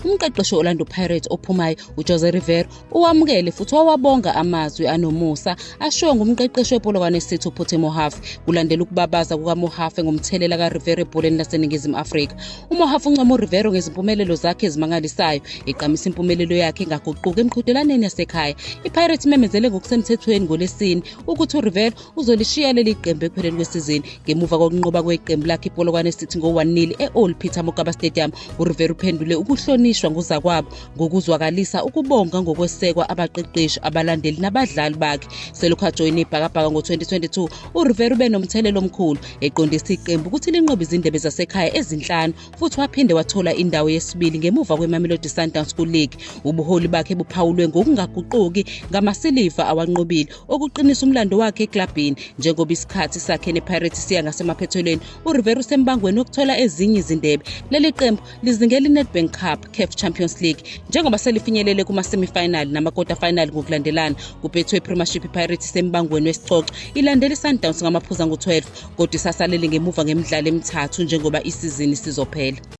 Umqeqeshi we-Orlando Pirates ophumayo uJose Riveiro uwamukele futhi wawabonga amazwi anomusa ashiwo ngumqeqeshi wePolokwane City uPhuthi Mohafe kulandela ukubabaza kukaMohafe ngomthelela kaRiveiro ebholeni laseNingizimu Afrika. UMohafe uncoma uRiveiro ngezimpumelelo zakhe ezimangalisayo, egqamisa impumelelo yakhe engaguquki emqhudelwaneni yasekhaya. IPirates imemezele ngokusemthethweni ngoLwesine ukuthi uRiveiro uzolishiya leli qembu ekupheleni kwesizini ngemuva kokunqoba kweqembu lakhe iPolokwane City ngo-1-0 e-Old Peter Mokaba Stadium. URiveiro uphendule ukuhlonishwa nguzakwabo ngokuzwakalisa ukubonga ngokwesekwa abaqeqeshi, abalandeli nabadlali bakhe. Selokhu ajoyina ibhakabhaka ngo-2022, uRiveiro ube nomthelela omkhulu eqondisa iqembu ukuthi linqobe izindebe zasekhaya ezinhlanu futhi waphinde wathola indawo yesibili ngemuva kweMamelodi Sundowns ku-league. Ubuholi bakhe buphawulwe ngokungaguquki ngamasiliva awanqobile okuqinisa umlando wakhe eklabhini. Njengoba isikhathi sakhe nePirates siya ngasemaphethelweni, uRiveiro usembangweni wokuthola ezinye izindebe. Leli qembu lizingela iNedbank Cup, CAF Champions League njengoba selifinyelele kuma-semifinal nama-quarter final ngokulandelana. KuBetway Premiership, iPirates isembangweni wesicoco, ilandela iSundowns ngamaphuzu angu-12, kodwa isasalele ngemuva ngemidlalo emithathu njengoba isizini sizophela.